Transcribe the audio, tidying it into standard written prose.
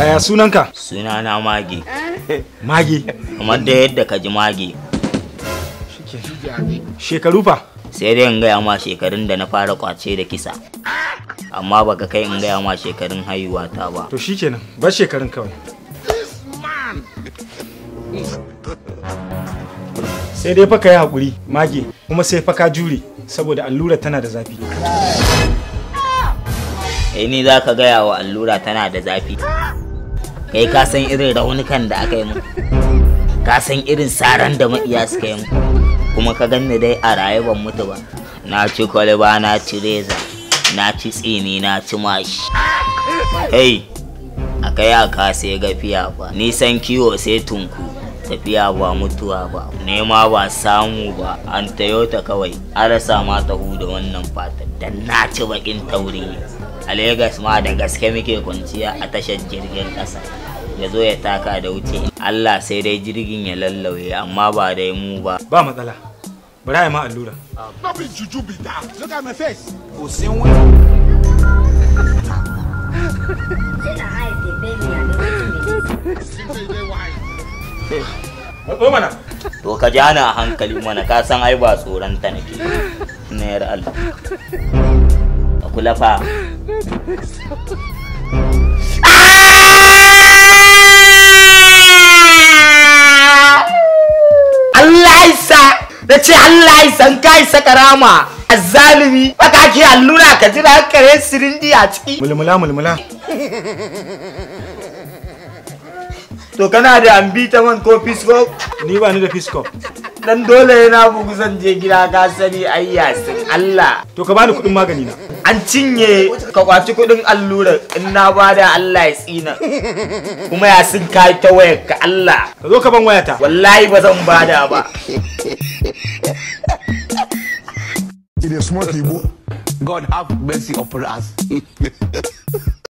Yaya sunanka? Sunana Mage. Mage. Kamar da yadda ka ji Mage. Shekaru fa? Sai dai in gaya ma shekarun da na fara kwace da kisa. Amma baka kai in gaya ma shekarun haihuwa ta ba. To shikenan, bar shekarun kawai. Sai dai fa ka yi haƙuri, Mage, kuma sai fa ka jure saboda allura tana da zafi. Eh, ni za ka gaya wa allura tana da zafi. Kai ka san irin raunukan da aka yi mu. Ka san irin saran da maƙiya suka yi mu. Kuma ka ganni dai a raye ban mutu ba. Na ci kwalba, na ci reza, na ci tsini, na ci mashi. Hey, a kai aka sai gafiya ba. Nisan kiwo sai tunku. Tafiya ba mutuwa ba, nema ba samu ba, an tayo ta kawai. An rasa ma ta huda wannan fata dan na ci bakin tauri. A Legas ma da gaske muke kwanciya a tashar jirgin ƙasa. Ya zo ya taka da wuce. Allah sai dai jirgin ya lallauye amma ba dai mu ba. Ba matsala. Bari a yi ma allura. No be juju be that. Look at my face. Matso mana. To ka ja ni a hankali mana, ka san ai ba tsoron ta nake. Na yar Allah. Ka kula fa. Allah isa na ce Allah isa in ka isa karama azzalumi baka ke allura ka jira kare sirinji a ciki. Mulmula mulmula. To kana da ambita man ko fisko? Ni ba ni da fisko. Dan dole yana bugu zan je gida ka sani ai yasin Allah. To ka bani kuɗin magani na. An cinye ka kwaci kuɗin allurar in na bada Allah ya tsina. Kuma yasin ka ta wayar ka Allah. Ka zo ka ban wayata. Wallahi ba zan bada ba. It is smoke Igbo. God have mercy upon us.